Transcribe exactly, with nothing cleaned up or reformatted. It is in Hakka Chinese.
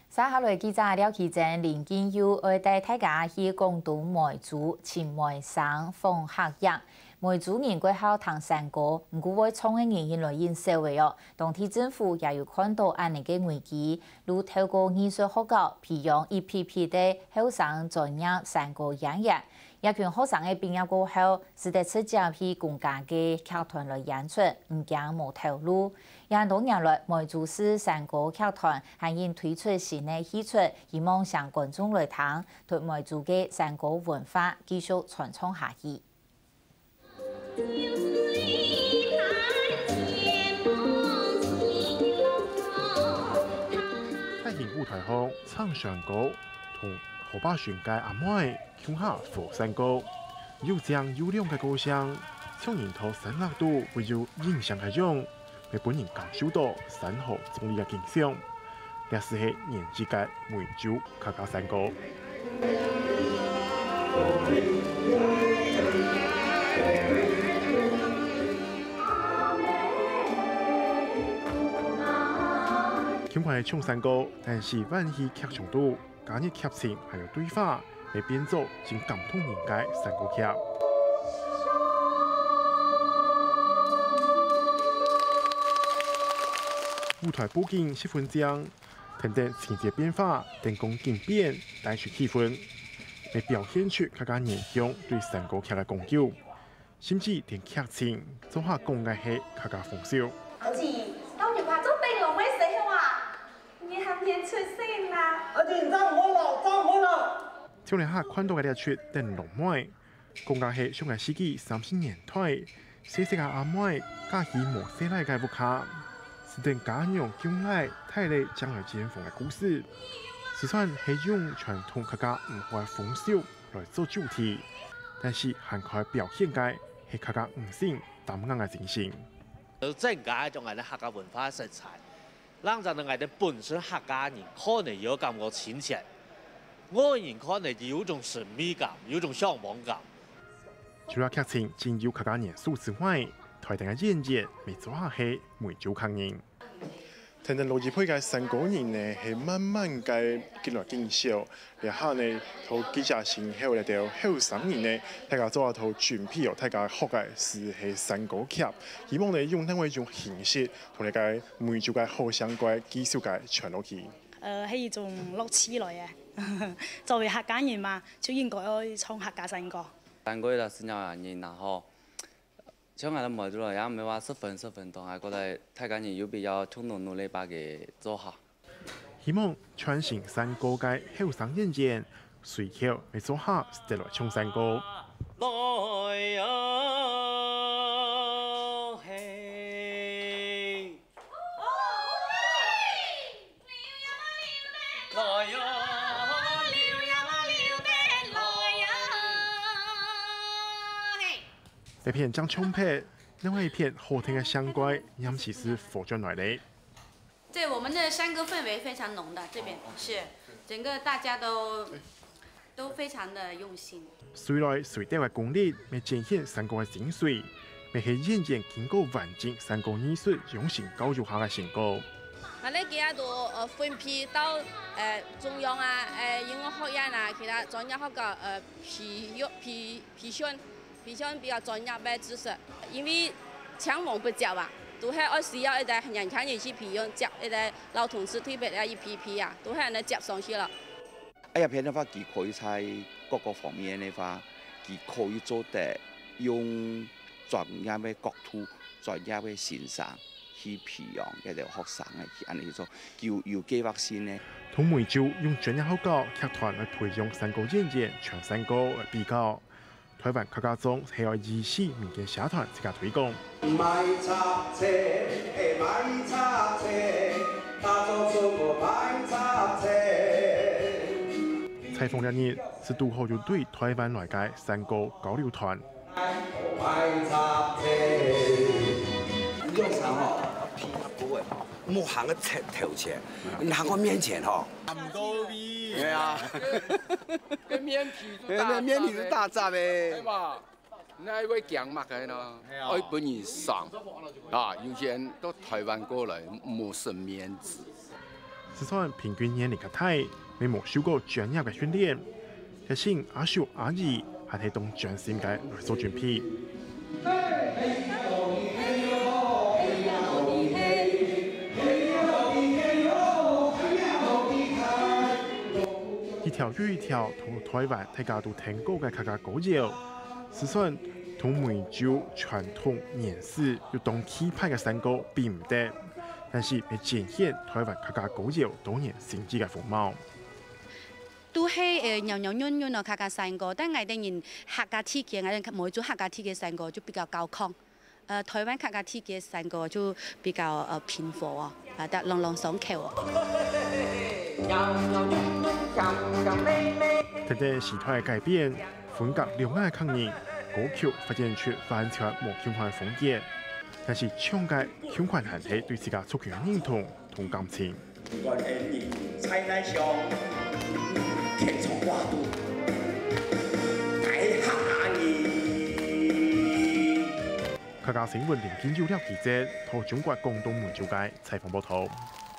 接下來記者廖啟珍、林金佑愛帶大家去廣東梅州尋梅生訪客人。梅州人蓋好聽山歌，毋過會唱个人越來越少了哦。當地政府也有看到恁呢个危機，就透過藝術學校培養一批批个後生專業山歌演員。這群學生个畢業過後，使得直接去公家个劇團來演出，毋驚無頭路。 也多年來，梅州市山歌劇團還因推出新个戲齣，希望向觀眾來聽，同梅州个山歌文化繼續傳唱下去。大型舞台項唱山歌，同河壩脣个阿妹 共下和山歌，又靚又亮个歌聲，像人在山壢肚會有影像个樣，會分人感受到山河壯麗个景象。這就係原汁个梅州客家山歌。共下唱山歌，但係換去劇場肚， 加入劇情還有對話，會變做真感動人个山歌劇。舞台佈景十分靚，跈等情節變化、燈光緊變，帶出氣氛，會表現出客家原鄉對山歌劇个講究。 甚至連劇情做下講个係客家風俗。阿姊，到日爸做燈籠个時候啊，你還吂出世啦。阿姊，你正好啦，正好啦。像這下看到个這齣燈籠妹，講个係上個世紀三十年代，細細个阿妹嫁去無細倈个屋下，使得家娘降倈大倈正來建房个故事。雖然係用傳統客家文化个風俗 來做主題，但是還可以表現个係客家女性擔硬个精神。而增加一種𠊎等客家文化个色彩，讓咱等𠊎等本身客家人看了以後感覺親切，外人看了有種神秘感，有種向往感。除了劇情真有客家元素之外，台頂个演員乜做下係梅州客人。 跈等老一輩个山歌人呢，係慢慢个緊來緊少。這下呢，在記者身後這兜後生人呢，大家做下在準備哦，大家學个就係山歌劇，希望呢用另外一種形式，同這個梅州个好聲歌繼續个傳落去。呃，係一種樂趣來个。作為客家人嘛，就應該愛唱客家山歌。山歌个係仰般人啊吼， 像𠊎兜梅州人也毋係話十分十分當，𠊎覺得大家人有必要共同努力把佢做好。希望傳承山歌个後生演員，隨後會做下得來唱山歌。來啊，嘿！ 來啊，來啊，來啊，來啊，嘿。這片正唱忒，另外一片好聽个山歌，臨時就和轉來咧。對，我們的山歌氛圍非常濃的，這邊是整個大家都 都非常的用心。隨來隨到个功力，乜展現山歌个精髓，乜係演員經過完整山歌藝術養成教育下个成果。𠊎兜今日都呃分配到呃中央啊、呃音樂學院啊、其他專業學校呃培育培培訓，培訓比較專業个知識，因為青黃不接啊，都係愛需要一個年輕人去培養，接一個老同志特別个一批批啊，都係恁樣接上去了。 哎呀，變个話，佢可以在各個方面个話，佢可以做得用專業个角度、專業个先生去培養這兜學生个，去恁樣去做，有有計畫性个。同梅州用專業學校、劇團來培養山歌演員、唱山歌來比較， 臺灣客家庄係愛依序民間社團自家推廣。買雜誌，欸，買雜誌，打早晨愛買雜誌。採訪這日，係堵好有對臺灣來个山歌交流團。買雜誌。用啥吼？皮不會，莫行个頭頭前，拿个面前吼。毋到位。對啊。跟面皮就大面皮就大閘欸。對吧？ 那會驚麼个呢？係啊。愛分人賞啊！有些人到臺灣過來，無食面子。就算平均年齡較大，乜無受過專業个訓練，這下阿叔阿姨還係當專心个來做準備。一條又一條同臺灣大家都聽過个客家歌謠，就算同梅州傳統年史有當氣派个山歌比毋得，但是乜展現臺灣客家歌謠多元心智个風貌。都係呃扭扭扭扭个客家山歌，但𠊎兜人客家地區，𠊎兜梅州客家地區山歌就比較高亢。呃，臺灣客家地區山歌就比較呃平和哦，啊，朗朗上口哦。等等時代个改變，風格兩岸个客人，歌曲發展出完全無共款个風格，但是唱个共款還係對自家族群个認同同感情。 不管恩人在哪鄉，天長掛肚，大客人。客家新聞林金友了記者，到中國廣東梅州个採訪報導。